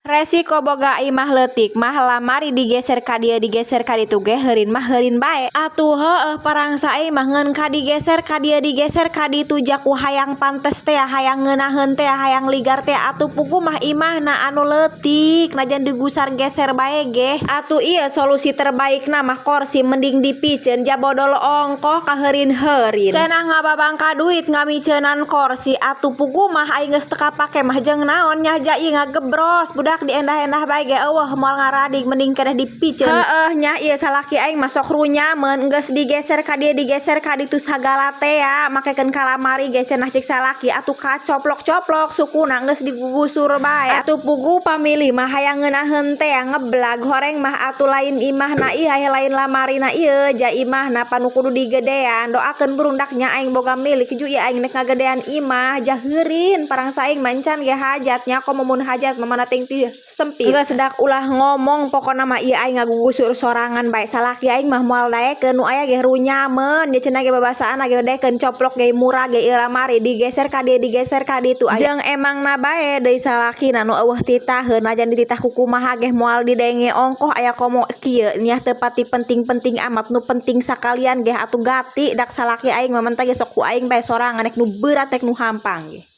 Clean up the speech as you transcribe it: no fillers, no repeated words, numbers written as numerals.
Resiko boga imah leutik mah lamari digeser ka dieu, digeser ka ditu ge heurin mah heurin bae. Atuh heueuh, parangsa mah ngeun kadigeser ka dieu, digeser ka ditu, jaku hayang pantes teh, hayang ngeunaheun teh, hayang ligar teh, atuh puguh mah imahna anu leutik najan digusar geser bae ge. Atuh ieu solusi terbaikna mah korsi mending dipiceun, jabodol ongkoh kaheurin-heurin. Cenah ngababangka duit ngamiceunan korsi, atuh puguh mah aing geus teu kapake mah jeung naon nya ja ieu ngagebros budak diendah-endah bae ge eueuh moal ngaradig, mending keneh dipiceun. Heueuh nya, ieu salaki aing mah sok runyameun, geus digeser ka dieu, digeser ka ditu sagala teh ya makekeun ka lamari ge cenah cek salaki atuh kacoplok-coplok sukuna geus digugusur bae. Atuh puguh pamilih mah hayang ngeunaheun teh ngeblag horeng mah, atuh lain imahna ieu, lain lamarina ieu, ja imahna panu kudu digedean. Doakeun burungdak nya aing boga milik ju ieu aing nek ngagedean imah, ja heurin parangsa aing mah encan ge hajat nya, komo mun hajat mah mana ting ti sempit. Geus dak ulah ngomong, pokona mah ieu aing ngagugusur sorangan bae, salaki aing mah moal daekeun, nu aya ge runyameun nya cenah ge babasaanna ge daekeun coplok ge murah ge ieu lamari digeser ka dieu, digeser ka ditu. Jeung emangna bae deui salakina nu eueuh titaheun, najan dititah ku kumaha ge moal didenge, ongkoh aya komo kieu nya teu pati penting-penting amat, nu penting sakalian ge atuh gati dak salaki aing mah mentah ge sok ku aing bae sorangan, rek nu beurat rek nu hampang ge.